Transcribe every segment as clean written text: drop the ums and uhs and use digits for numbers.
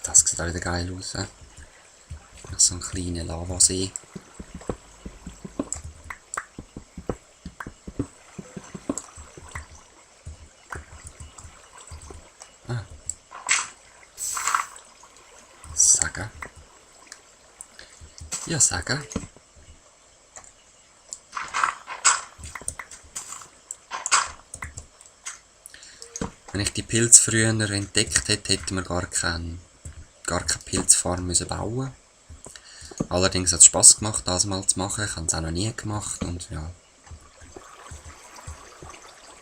Das sieht auch wieder geil aus. So ein kleiner Lavasee. Sagen. Ja, sagen. Wenn ich die Pilze früher entdeckt hätte, hätten wir gar keine Pilzfarm müssen bauen. Allerdings hat es Spass gemacht, das mal zu machen. Ich habe es auch noch nie gemacht und ja.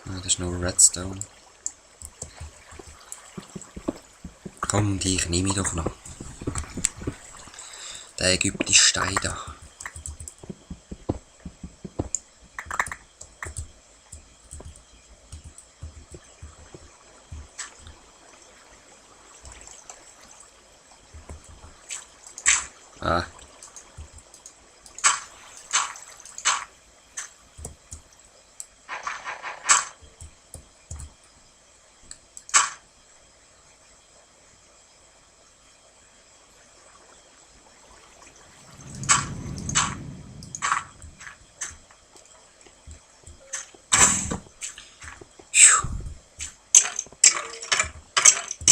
Das ist nur Redstone. Komm, dich nehme ich doch noch. Der ägyptische Stein da. Ah.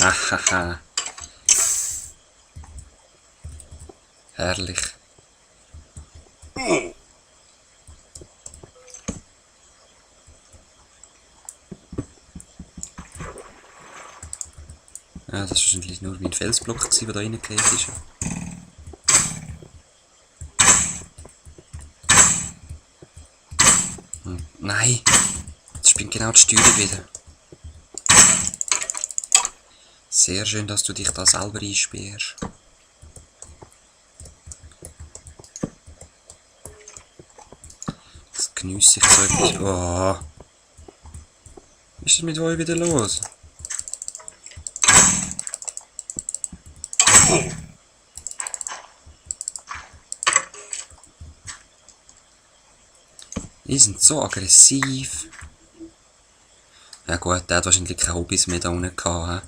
Ahaha. Herrlich. Ja, das war wahrscheinlich nur wie ein Felsblock, der da reingefallen ist. Nein! Das spinnt genau die Steuerung wieder. Sehr schön, dass du dich da selber einsperrst. Das geniesse ich so etwas. Oh. Was ist mit euch wieder los? Die sind so aggressiv. Ja gut, der hat wahrscheinlich keine Hobbys mehr da unten gehabt.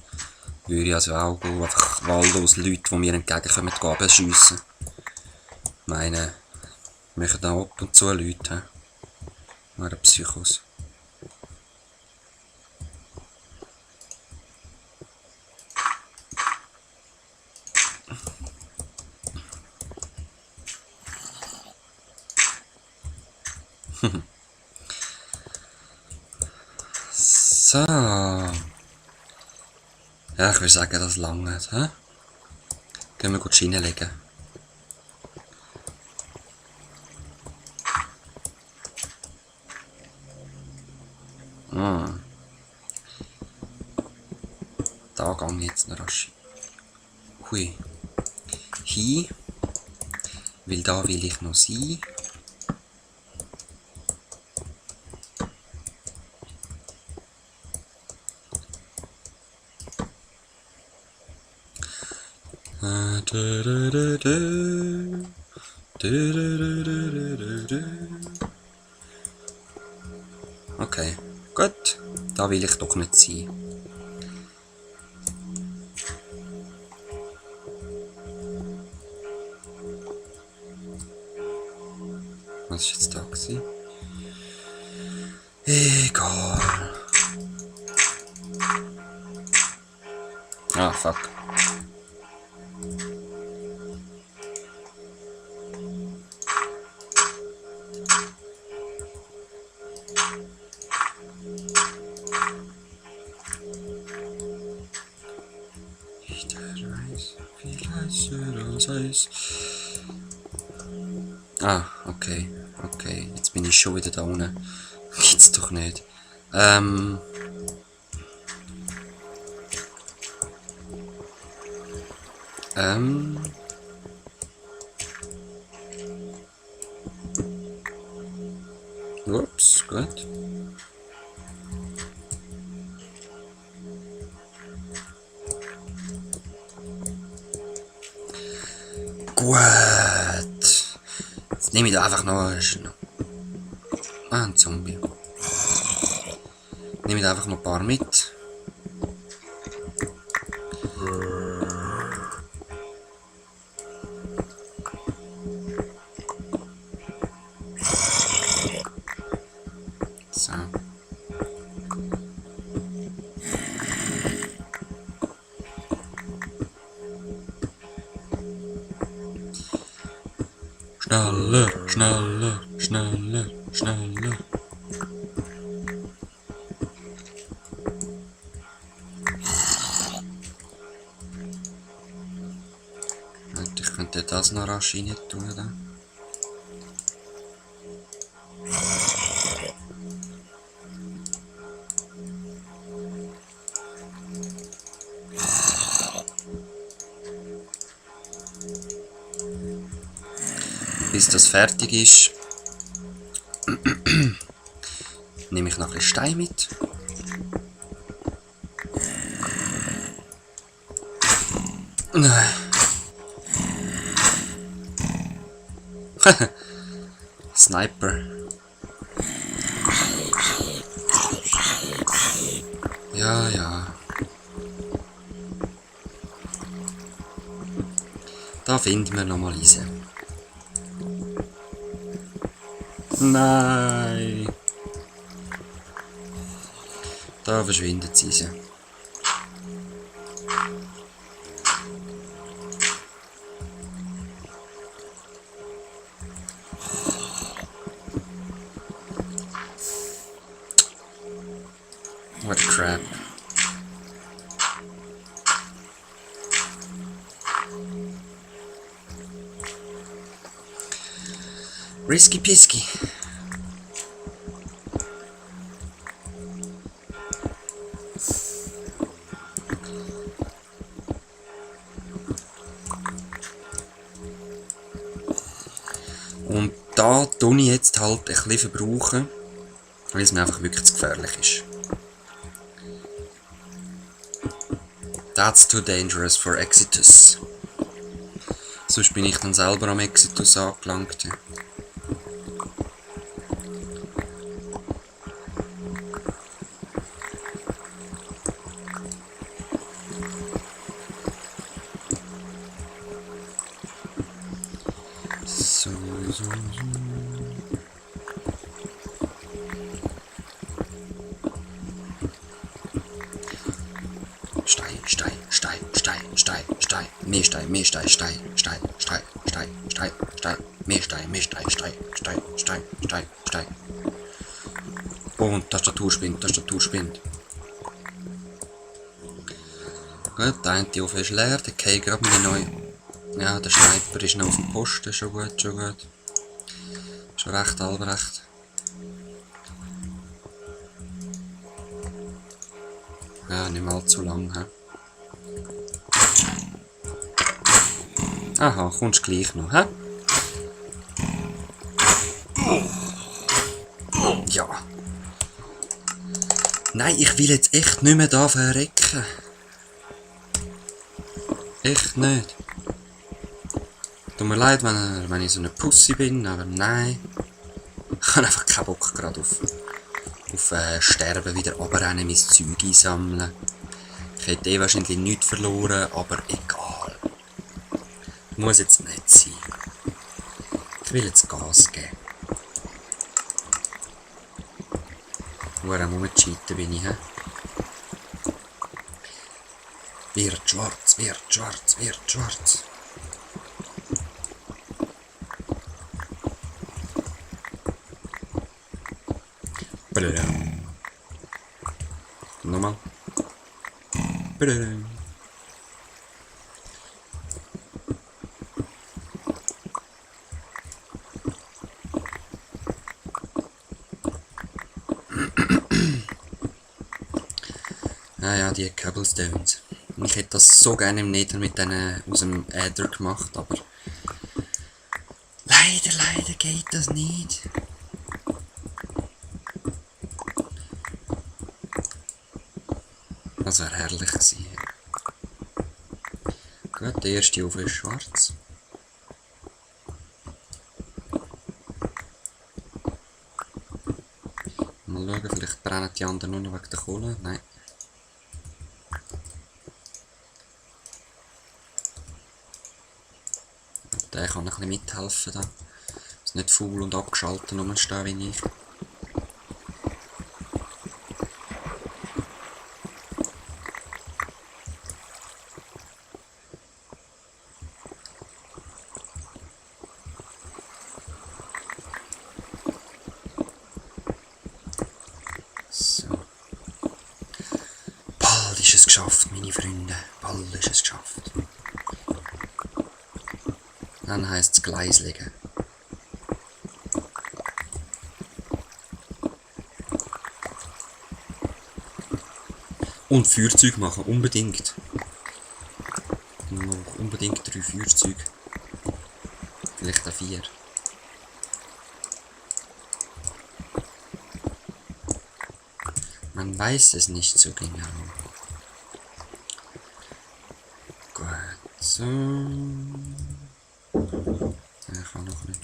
Würde ich also auch einfach wahllos Leute, die mir entgegenkommen, abschiessen. Ich meine, machen da ab und zu Leute. Nur Psychos. So. Ja, ich würde sagen, das langt. Gehen wir gut hinlegen. Da gehe ich jetzt noch rasch. Hui. Hin. Weil da will ich noch sein. Okay, gut. Da will ich doch nicht sein. Was war jetzt da gewesen? Egal. Ah, fuck. Ah, okay. Okay, jetzt bin ich schon wieder da unten. Geht's doch nicht. Ups, gut. Gut. Jetzt nehme ich da einfach noch ein Zombie. Nehmt einfach noch ein paar mit. So. Schneller, schneller, schneller, schneller. Ich könnte das noch rasch rein tun. Da. Bis das fertig ist, nehme ich noch ein bisschen Stein mit. Nein. Sniper. Ja, ja. Da finden wir nochmal Eisen. Nein. Da verschwindet sie. What crap. Risky Pisky. Und da tue ich jetzt halt ein bisschen verbrauchen, weil es mir einfach wirklich zu gefährlich ist. That's too dangerous for Exitus. Sonst bin ich dann selber am Exitus angelangt. So. Stein, Stein, Stein, Stein, Stein, Stein, mehr Stein, mehr Stein, Stein, Stein, Stein, Stein, Stein, Stein, mehr Stein, mehr Stein, Stein, Stein, Stein, Stein, Stein. Und Tastatur spinnt, Tastatur spinnt. Gut, der eine Ofen ist leer, der Kei gerade meine neue. Ja, der Sniper ist noch auf dem Posten, schon gut, schon gut. Schon recht, halb recht. Ja, nicht mal allzu lang. He? Aha, kommst gleich noch, hä? Ja. Nein, ich will jetzt echt nicht mehr da verrecken. Echt nicht. Tut mir leid, wenn ich so eine Pussy bin, aber nein. Ich habe einfach keinen Bock gerade auf Sterben, wieder runterrennen, mein Zeug einsammeln. Ich hätte wahrscheinlich nichts verloren, aber egal. Muss jetzt nicht sein. Ich will jetzt Gas geben. Nur am Rumcheaten bin ich, hä? Wird schwarz, wird schwarz, wird schwarz. Nochmal. Naja, die Cobblestones. Ich hätte das so gerne im Nether mit denen aus dem Äther gemacht, aber leider geht das nicht. Das wäre herrlich gewesen. Gut, der erste Ofen ist schwarz. Mal schauen, vielleicht brennen kennen die anderen nur noch wegen der Kohle? Nein. Der kann ein bisschen mithelfen. Da. Ist nicht faul und abgeschaltet rumstehen wie ich. So. Bald ist es geschafft, meine Freunde. Bald ist es geschafft. Dann heisst es Gleis legen. Und Feuerzeug machen, unbedingt. Noch unbedingt 3 Feuerzeuge. Vielleicht auch 4. Man weiß es nicht so genau. Gut, so. Ich kann noch nicht.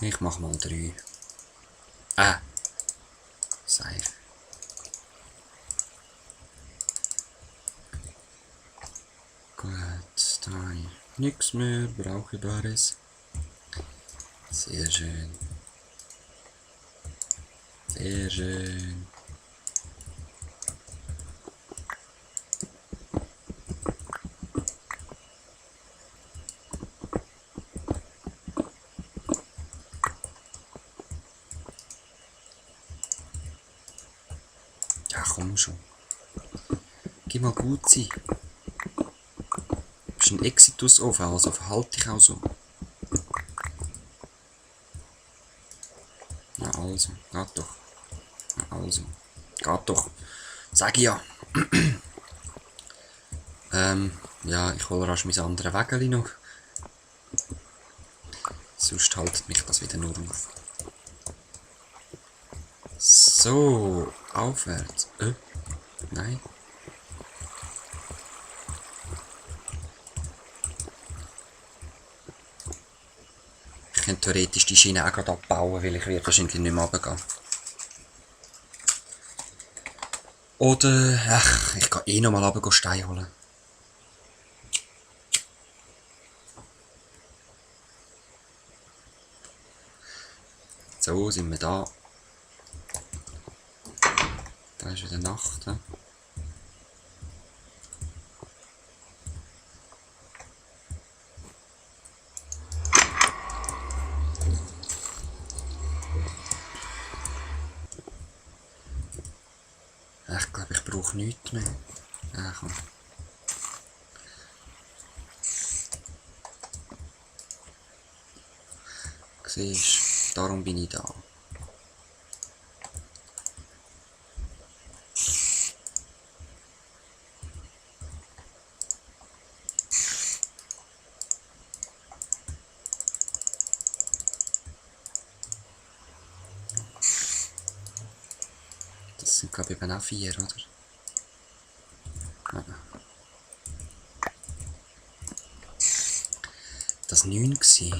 Ich mach mal 3. Safe. Gut, da habe ich nichts mehr Brauchbares. Sehr schön. Sehr schön. Ja, komm schon. Geh mal gut sein. Du bist ein Exitus offen, also verhalte dich auch so. Na also, geht doch. Na also, geht doch. Sag ich ja. Ja, ich hole rasch mein anderes Wägeli noch. Sonst haltet mich das wieder nur auf. So, aufwärts. Nein. Ich könnte theoretisch die Schiene auch gerade abbauen, weil ich werde wahrscheinlich nicht mehr runtergehen. Oder, ach, ich gehe eh nochmal runter Stein holen. So, sind wir da. Da ist wieder Nacht. He? Ich glaube, ich brauche nichts mehr. Ja, komm. Siehst, darum bin ich da. Das sind glaube ich eben auch 4, oder? Ja. Das 9 gsi.